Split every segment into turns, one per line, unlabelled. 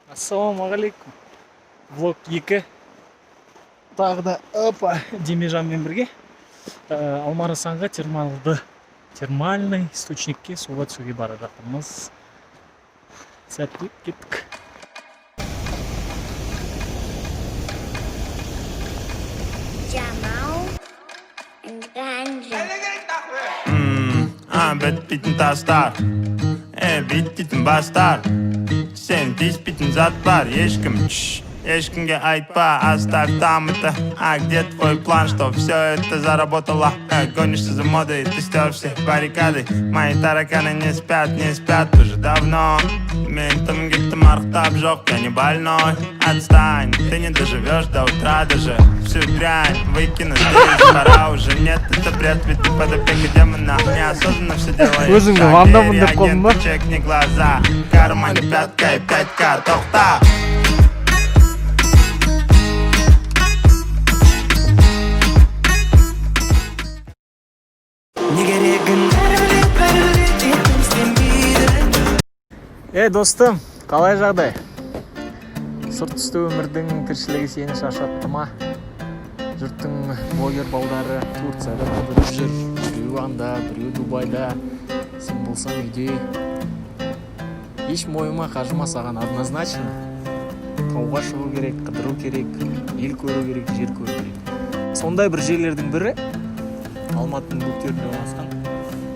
Ассалаумағалейкум. Влог 2. Тағы да, опа, Демежанмен бірге Алмарасанға термальный источникке суға түсуге бара жатырмыз. Сәттілік, кеттік.
Jamal and Ganja.
А, бітпейтін тастар, бітпейтін бастар. Сен тиіспейтін зат бар. Ешкім, чш, ешкімге айтпа. Оставь там это. А где твой план, что все это заработало? Гонишься за модой, ты стер все баррикады. Мои тараканы не спят, не спят уже давно. Мен тым кеттім арықтап, жоқ, я не больной. Отстань, ты не доживешь до утра даже. Всю дрянь выкину здесь, пора уже. Нет, это бред, ведь ты под опекой демона. Неосознанно все делаешь.
Өзіңді Ван Даммын деп қалдың ба?
Чекни глаза, в кармане пятка и 5К, тоқта.
Не керегін бәрі білет, бәрі білет, ешкім істемейді.
Ей, достым, қалай жағдай? Сұр түсті өмірдің тіршілігі сені шаршатты ма? Жұрттың блогер балдары Турцияда қыдырып жүр, біреу анда, біреу Дубайда. Сен болсаң үйде. Еш мойыма, қажыма саған однозначно. Тауға шығу керек, қыдыру керек, ел көру керек, жер көру керек. Сондай бір жерлердің бірі Алматының бөктерінде орналасқан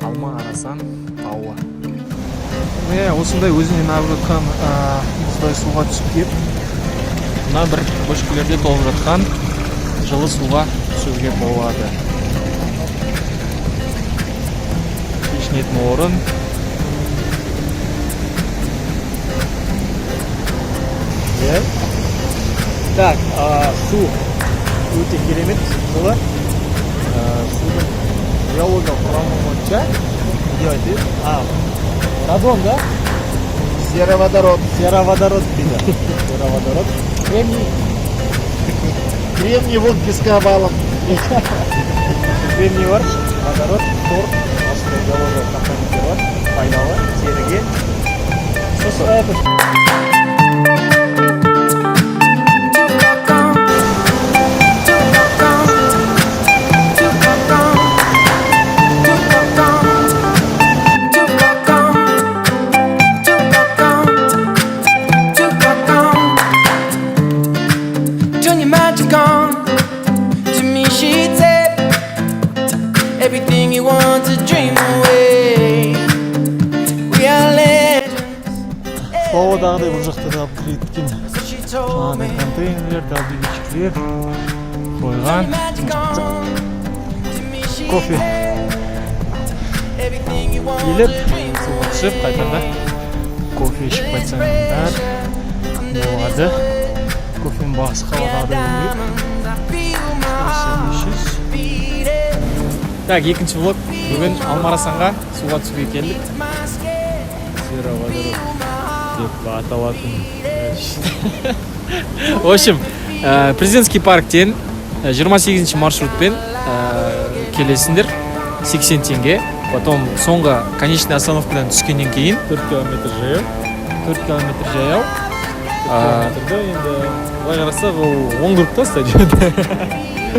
Алма Арасан тауы. Міне, осындай өзінен ағып жатқан мұздай суға түсіп келіп, мына бір бөшкелерде толып жатқан жылы суға түсуге болады. Шешінетін орын. Иә. Так, су өте керемет жылы. Судың биологиялық құрамы бойынша не деп айтайын? Радон, да?
Сероводород.
Сероводород дейді. Сероводород. Кремний.
Кремний вон песка валом.
Кремний бар, водород, фтор, осындай биологиялық компоненттер бар. Пайдалы теріге. Сосын этот
Turn your magic on. To me, she'd say everything you want to dream away. We are legends.
Қаладағыдай бұл жақта да апгрейд еткен.
So she told
Жаңағыдай
me.
контейнерлер, долбовичкілер
Turn
қойған.
your magic on. To me, she'd
Кофе.
say everything you want
Келіп,
to dream
суға түсіп, қайтарда кофе ішіп қайтсаңдар болады. Кофенің бағасы қаладағыдай болу керек. 500. Так, екінші влог. Бүгін Алмарасанға суға түсуге келдік.
Сероводород деп аталатын.
В общем, президентский парктен 28 маршрутпен келесіңдер. 80 теңге. Потом соңғы конечный остановкадан түскеннен кейін
4 километр жаяу.
4 километр жаяу.
4 километрді енді былай қарасақ, ол 10 круг та стадионда.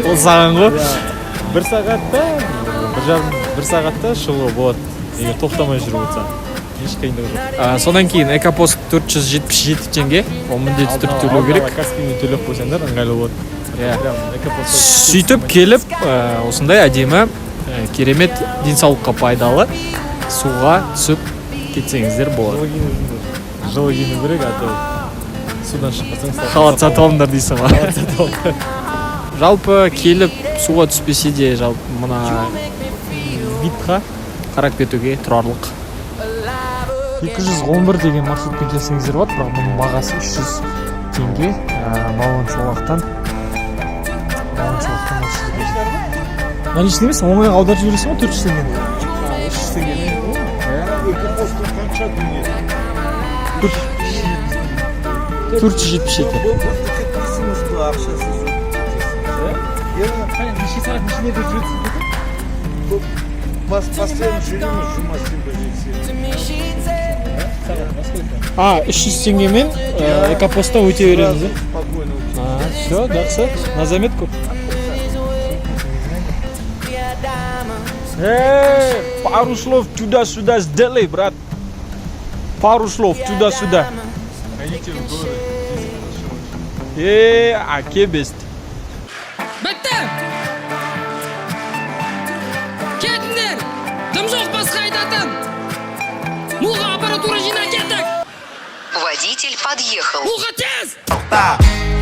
Ол саған ғой.
Иә, бір сағатта, бір жарым, бір сағатта шығуға болады, егер тоқтамай жүріп отырсаң, еш қиындығы жоқ.
Содан кейін экопост 477 теңге. Ол міндетті түрде төлеу керек.
Каспиймен төлеп қойсаңдар, ыңғайлы болады.
Иә.
Прям экопостқа.
Сөйтіп келіп, осындай әдемі, керемет, денсаулыққа пайдалы суға түсіп кетсеңіздер болады.
Жылы киіну үшін, жылы киіну керек, а то судан шығып қалсаң,
Халат сатып алыңдар дейсің ғой.
Халат сатып алыңдар.
Жалпы келіп суға түспесе де, жалпы мына видқа қарап кетуге тұрарлық. 211 деген маршрутпен келсеңіздер болады, бірақ бұның бағасы 300 теңге. Балуан Шолақтан 300. Наличный емес, оңай аударып жібересің ғой 400 теңгені.
300 теңгені.
Экопостың қанша дүние?
477.
Бұл кетпейсіңіз ба, ақшасыз өтіп кетесіз.
Неше сағат, неше жерде жүресіз?
Постоянно жүреміз, жұма, сенбі, жексенбі.
To me, she'd say
А, 300 теңгемен экопосттан өте береміз, иә?
Спокойно.
А, все, жақсы, на заметку. Эй, пару слов туда-сюда сделай, брат. Пару слов туда-сюда.
Ходите в горы, здесь хорошо.
Э, акебест.
Бітті! Кетіңдер! Дым жоқ басқа айтатын! Муға, аппаратура жина, кеттік!
Водитель подъехал.
Муға, тез!
Тоқта.